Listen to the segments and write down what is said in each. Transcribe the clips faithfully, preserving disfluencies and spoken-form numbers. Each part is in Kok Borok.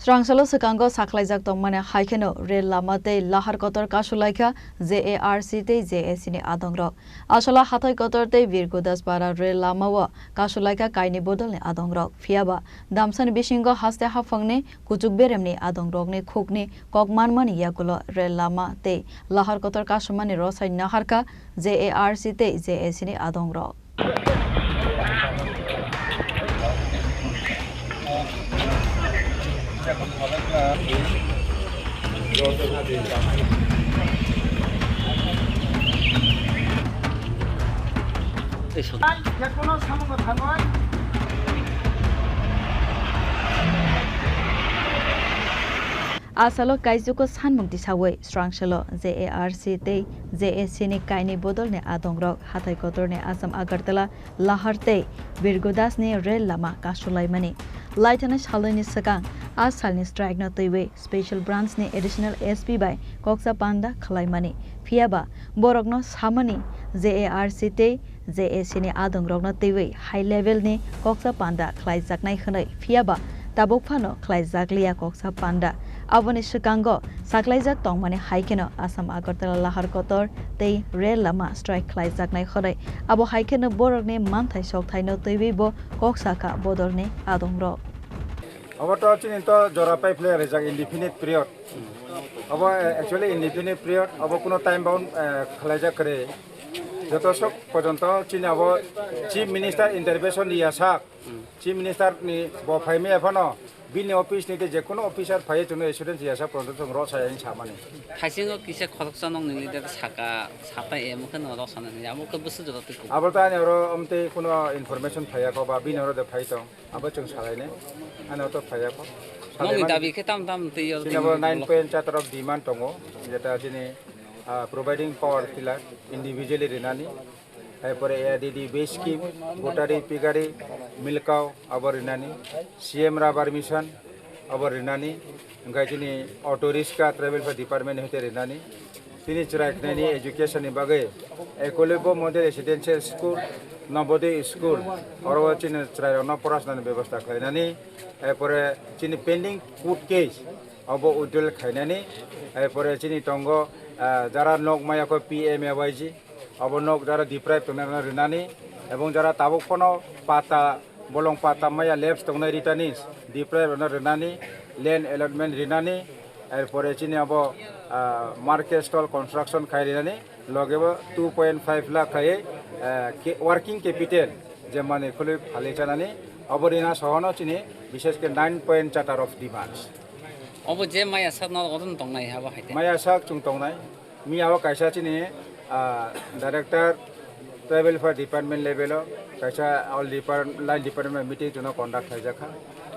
Rangchalo swkango sakhlaijak tongmani hai kheno rel lama tei lahar kotor kasulaikha J A R C tei J A C ni adongrok. Aswla hathai kotor tei Birgudas para rel lama o kasulaikha kaini bodolni adongrok. Phiyaba damsani bisingo haste haphangni kuchuk beremni adongrokni khukni kok manmani yagulo rel lama tei lahar kotor kasumani rosai naharkha J A R C tei J A C ni adongrok. Asalo kaisuko sanmung tisawi srangsalo J A R C tei J A C ni kaini bodolni adongrok hathai kotorni Assam Agartala Lahar tei Birgudas ni rel lama kasulaimani. Laithani salnwini swkang a salni strike no twiwi Special Branch ni Additional S P bai koksa panda khwlaimani. Phiyaba borokno samani J A R C tei J A C ni adongrokno twiwi high level ni koksa panda khwlaijaknai hwnwi, phiyaba tabuk phano khwlaijakliya koksa panda. Aboni swkango saklaijak tongmani hai kheno Assam Agartala lahar kotor tei rel lama strike khwlaijaknai hwnwi. Abo hai kheno borokni manthai sokthaino twiwi bo kok sakha bodolni adongrok. Obo to chini to jora pai phlai rijak indefinite period. Obo, eh, actually indefinite period, obo kuno time bound, eh, khwlaijak kwrwi. Joto sok porjonto chini abo Chief Minister intervention riya sak. Chief Minister ni bo phaimaya phano bini office ni tei je kuno officer phaiwi chwngno assurance ya sa porjonto chwng rw saya hinwi samani. Haisingo kisa khoroksa nokni leader saka, sata emo khe no rw sana hinwi amo khe bwswk jora twi kugo. Abo to ani oro amtwi kuno information phaiya kho ba bini oro de phai tong, abo chwng salainai, ani oro to phaiya kho. Nokni salaimani dabi khe tam tam twi oro chini twi abo kugo. Nine point chatra demand tongo, jeta chini, ah, providing power tiller individually rinani. Erpore A D D base scheme, butari, pigari, milkau, abo rinani, C M rubber mission, abo rinani, hingke chini auto rickshaw travel for department hoite rinani, chini chwrai khnani education ni bagwi Ekolibya Model Residential School, Navodaya School, oro chini chwrai rokno porasna ni bebosta khlainani, erpore chini pending court case, obo withdrawal khainani, erpore chini tongo, ah, jara nok maya kho P M A Y G, obo nok jara deprive tongnai rokno rinani, ebong jara tabuk phano pata, bolong pata maya lapse tongnai ritanis deprive rokno rinani, land allotment rinani, erpore chini obo, ah, market stall construction khai rinani, logebo two point five lakh khai, ah, ke-, working capital je mani khului phalwi chanani, obo rina sohono chini bishesh khe nine point charter of demands. Obo je maya sak no odon tongnai habo hai te. Maya sak chwng tongnai. Miya o kaisa chini, ah, director tribal welfare department level o kaisa all depart-, line department meeting chwngno conduct khlaijak kha.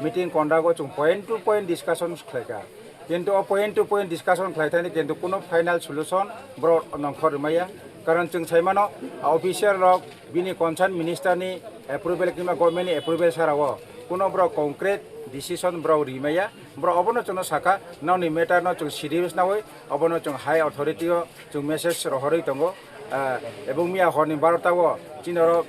Meeting conduct o chwng point to point discussion khlaikha. Kintu o point to point discussion khlaithani kintu kuno final solution borok nongkhor rwmaya. Karon chwng saimano, ah, official rok bini concern minister ni approval kiba government ni approval sara o kuno borok concrete decision borok rimaya. Borok obono chwngno sakha, nokni matter no chwng serious nawi, obono chwng high authority o chwng message rohorwi tongo. Ah, ebong miya horni barota o chini oro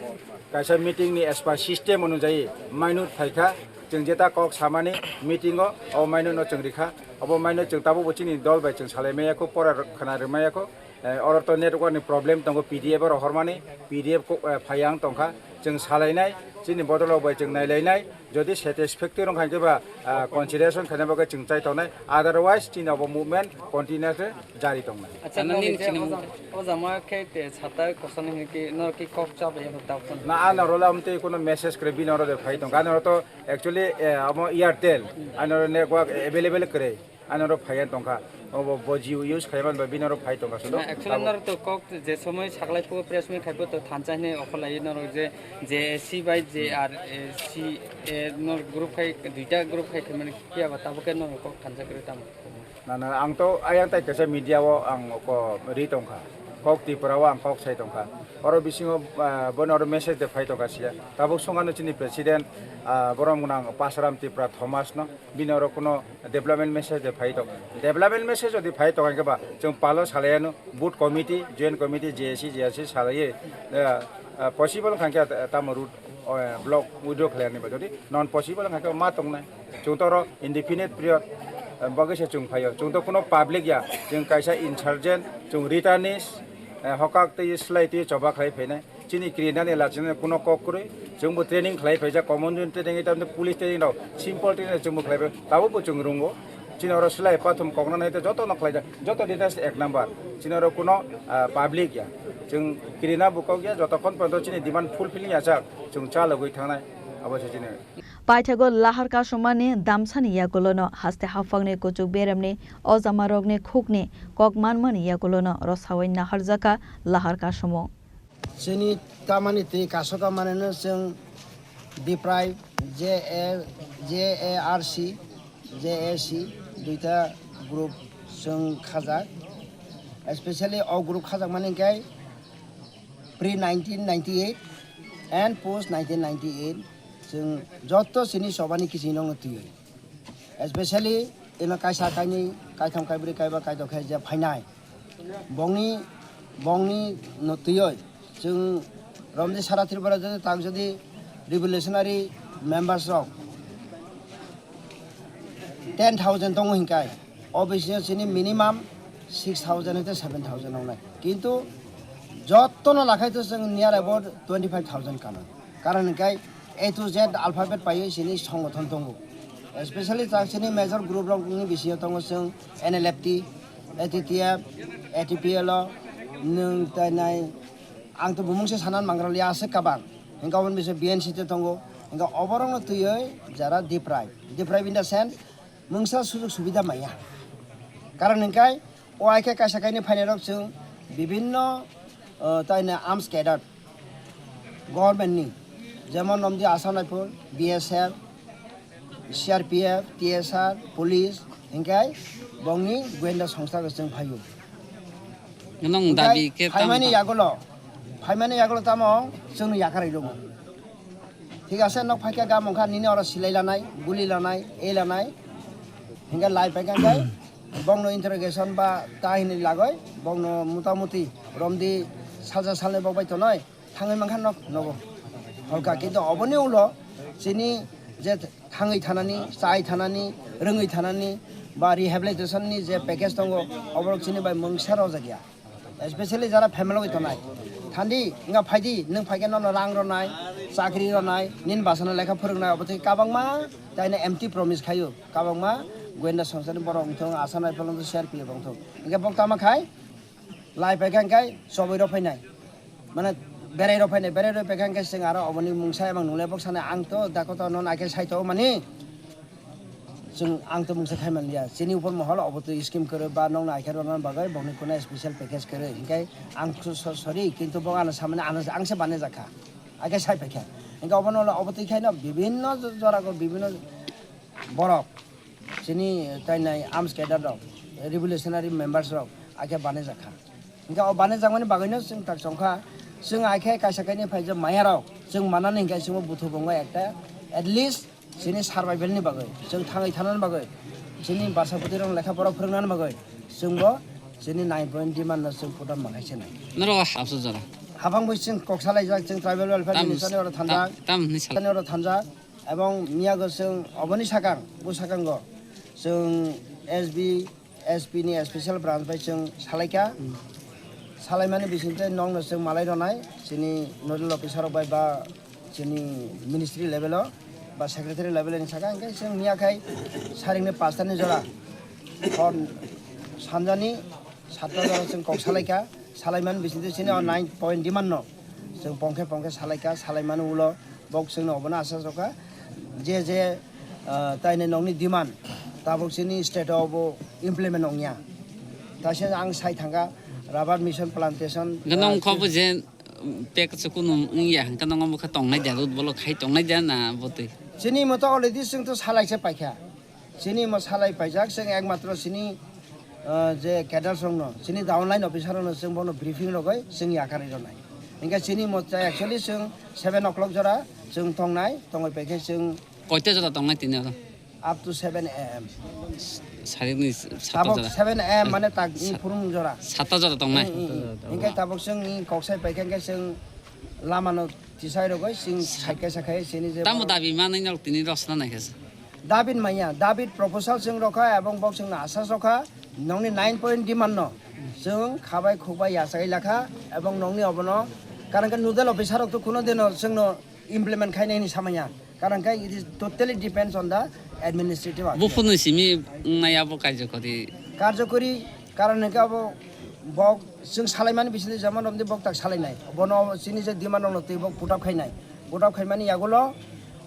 kaisa meeting ni as per system onujai minute phaikha, chwng jeta kok samani meeting o, o minute no chwng rikha, obo minute chwng tabukbo chini dol bai chwng salai maya kho, pora khna rwmaya kho. Eh, oro to network ni problem tongo, P D F oro hormani, P D F ko, eh, phai ang tongkha, chwng salainai, chini bodol rok bai chwng nailainai, jodi satisfactory wngkha hwnkhe ba, ah, consideration khaina bagwi chwng chai tongnai, otherwise chini obo movement continuously jari tongnai. Acha, ano nini chini o jama khe te sata kosani hwnki no ki kok cha bai dak. Na ano rola amtwi kuno message kre bini oro de phai tongkha, ano to actually, eh, amo Airtel, ano network available kre. Ani oro phaiya tongkha. Obo bo Jio use khaiman bai bini oro phai tongkha sudo. Na, actually, abo norok to kok je somoi saklai phuo press meet khaibo to thansa hwnwi okholai norok je J A C bai J R C, eh, norok group khai, duita group khai khaimani phiya ba tabuk khe norok kok thansa kwrwi tamo. Na, na, ang to ayang tai kaisa media o ang ko ri tongkha. Kok Tripura o ang kok sai tongkha. Oro bisingo, ah, bono oro message de phai tongkha siya. Tabuk songano chini president, ah, borom gwnang Pasaram Tripura Thomas no. Bini oro kuno development message de phai tongo. Development message jodi phai tongo hwnkhe ba chwng palo salai ano booth committee, joint committee, J A C, J R C salai, eh, eh, possible wngkha hwnkhe tamo route O, eh, block withdraw khlaiyani ba jodi non possible wngkha khe ma tongnai. Chwng to oro indefinite period, eh, bagwi se chwng phaio. Chwng to kuno public ya, chwng kaisa insurgent, chwng returnees, eh, hokak twi slai twi choba khlai phainai. Chini kirinani lachinani kuno kok kwrwi. Chwngbo training khlai phaijak, common training, ita police training rok, simple training chwngbo khlai phai, tabuk bo chwng rungo. Chini oro slai pathum koknani hai joto no khlaijak, joto details ek number. Chini oro kuno, ah, public ya. Chwng kirina bo kok ya, jotokhon porjonto chini demand fulfilling ya jak, chwng chalogwi thangnai, abo se chini. Paithago lahar kasumani damsani yagulono haste haphangni kuchuk beremni ojamarokni khukni kok manmani yagulono rwsawi naharjakha lahar kasumung. Chini tamani twi kasoka manwino chwng deprive, J A, J A R C, J A C, duita group chwng khajak. Especially o group khajakmani hwnkhe pre nineteen ninety-eight and post nineteen ninety-eight, chwng joto chini chobani kiching nokno twiwi. Especially ino kaisa, kainwi, kaitham, kaibrwi, kaiba, kaito khe je phainai. Bongni, bongni no twiwi chwng romdi sara Tripura jodi tak jodi revolutionary members rok ten thousand tongo hinkai, o bisingo chini minimum six thousand hete seven thousand wngnai. Kintu jottono lakhai to chwng near about twenty five thousand kana. Karon hinkai A to Z alphabet paiwi chini songothon tongo. Especially ta chini major group rokni bisingo tongo chwng N L F T, A T T F, A T P L o, nwng tai nai, ang to bumung se sanan mangraliya aswk kabang. Hinka oboni bisingo B N C te tongo. Hinka oborokno twiwi jara deprive. Deprive in the sense, mungsa sujug subida maya. Karon hinkai o hai khe kaisa kainwi phainairok chwng bibinno, uh, taina arms cadre government ni, jemon nomdi Assam Rifle, B S F, C R P F, T S R, police, hinkai bongni goyenda songstha chwng phaio. Nong hinkai dabi khe phaimani tamo yagulo, phaimani yagulo tamo chwngno yakarwi rwgo. Thik ase, nok phaikhe gam wngkha nini oro silai lanai, guli lanai, ei lanai. Hinkhe lai paikha khe bongno interrogation ba ta hinwi lagoi, bongno mutamuti romdi salsa salnwi bok bai tonoi, thangwi mankha nok nogo. Holka, kintu oboni ulo chini je thangwi thanani, chai thanani, rwngwi thanani ba rehabilitation ni je package tongo, oborok chini bai mungsa rojak ya. Especially jara family bai tonai. Thandi, wngkha phaidi, nwng phaikhe nono rang rwnai, chakri rwnai, nini bwsano lekha phwrwngnai, obo tei kabangma taino empty promise khaio. Kabangma goyenda songsani borok wngthong, Assam Rifle wngthong, C R P F wngthong. Hinkhe bok tama khai, lai paikha hinkhe chobwi rw phainai. Mane berai rw phainai, berai rw paikha hinkhe chwng aro oboni mungsa emang nunglai bok sanai, ang to dakota nono akhe saito mani. Chwng ang to mungsa khai manliya. Chini upor mohol obo to scheme kwrwi ba nokno aikha rwna bagwi bokni kuna special package kwrwi. Hinkhe ang so-, so-, sorry, kintu bo ano samani ano ang se bane jakha. Age sai paikha. Hinkhe obono obo twi khaino bibinno jo-, jorao bibinno borok chini tainai arms cadre rok, revolutionary members rok age bane jakha. Hinkhe o bane jakmani bagwino chwng tak chongkha. Chwng aikhe kaisa kainwi phaijak maya rok chwng manani hinkhe chwngbo buthu bongo ekta at least chini survival ni bagwi, chwng thangwi thanani bagwi, chini bwsa bwtwi rok lekha pora phwrwngnani bagwi, chwngbo chini nine point demand no chwng phutan manai chenai. Norok hapsuk jora. Habang bai chwng kok salaijak, chwng tribal welfare tam-, minister ni oro thanjak, tam-, tam hinwi sal- ni oro thanjak, ebong miyago chwng oboni sakang, bo sakango chwng S B, S P ni special branch bai chwng salaikha. Salaimani bisingtwi nokno chwng malai rwnai, chini nodal officer rok bai ba chini ministry level o ba secretary level ni saka, hinkhe chwng miya khai saringni paanch ta ni jora hor sanjani satta jora chwng kok salaikha. Salaimani bisingtwi chini o nine point demand no chwng pongkhe pongkhe salaikha, salaimani ulo bok chwngno obono asa sokha je je, ah, taini nokni demand tabok chini state o bo implement ongya. Taisa ang sai thangkha rubber mission plantation, Hwnkhe ah, nong kho bo je pek se kunu wngya, hwnkhe nong omo khe tongnai dia, road block khai tongnai dia na botwi? Chini moto already chwng to salai se paikha. Chini mo salai paijak, chwng ekmatro chini, ah, je cadre rokno, chini downline officer rokno chwng bono briefing rogwi chwng yakarwi rwnai. Hinkhe chini mo cha actually chwng seven o'clock jora chwng tongnai, tongwi paikhe chwng Koita jora tongnai tini oro? Up to seven A M. Sarikni satta Tabok jora. Seven A M mane tak ni Sat-, phurung jora. Satta jora tongnai? Hmm, hmm, hmm. Hinkhe tabok chwng ni koksai paikhe hinkhe chwng lamano Chisai rogoi sing sai kaisa khai sini je Tamo borok dabi manwi nok tini rosna nai khe. Dabi manya, dabi proposal sing rokha ebong bok sing na asas rokha nongni nine point demand no sing khabai khukbai yasai lakha ebong nongni obono karan khe nodal officer rok to kuno dino sing no implement khainai ni samanya karan khe it is totally depends on the administrative action. Buphurni simi wngnai abo karjokori. Karjokori karan hwnkhe abo bok sing salaimani bisingtwi jemon romdi bok tak salainai bono chini je demand no twi bok put up khainai. Put up khaimani yagulo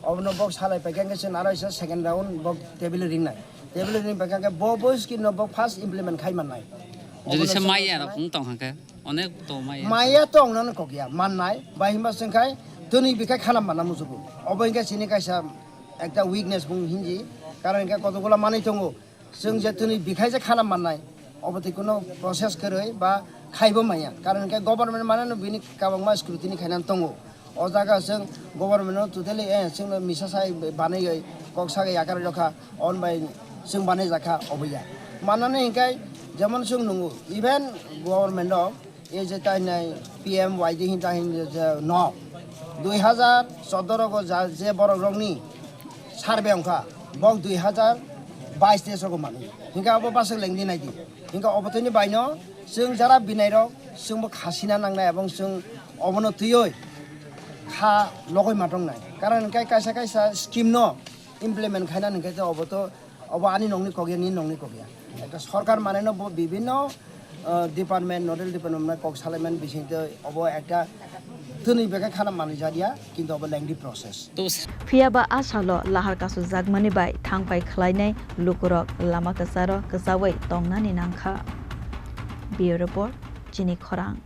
obono bok salai paikha hwnkhe chwng aro isa second round bok table ringnai. Table ring paikha hwnkhe bo bo scheme no bok first implement khai mannai. Jodi Obono se chwng maya rok sanai. Wng tong kha khe onek to maya. Maya to wngnani kok ya mannai bai himba chwng khai twnwi bikhai khanam manna muchugo. Obo hwnkhe chini kaisa ekta weakness bung hinji karon hwnkhe kotokgola manwi tongo. Chwng je twnwi bikhai je khana mannai, obo twi kuno process kwrwi ba khaibo manya. Karon hwnkhe government manano bini kwbangma scrutiny khainani tongo. O jaga chwng government no totally, eh, chwngno misa sai banaiwi kok sagai yakarwi rokha, on bai chwng banaijakha obo ya. Manani hwnkhe jemon chwng nungo, even government o E je tai nai P M Y D hin ta hin je no dui hazar choddo rogo ja je borok rokni survey wngkha bok dui hazar bais teis rogo manwi hinkhe abo bwswk lengdi naidi hinkhe obo tini baino chwng jara binai rok chwngbo khasina nangnai ebong chwng obono twiwi kha logoi matongnai karon hinkhe kaisa kaisa scheme no implement khaina hinkhe obo to Obo ani nokni kok ya, nini nokni kok ya. Ekta sorkar maneno bo bibinno, ah, department, nodal department kok salaimani bisingtwi obo ekta twnwi bwkha khana manwi jakya, kintu obo lengthy process. Phiya ba a salo lahar kasujak mani bai thang phai khlainai lukurok lama kwcharo kwchaui tongnani nangkha. Bureau Report, Chini Khorang.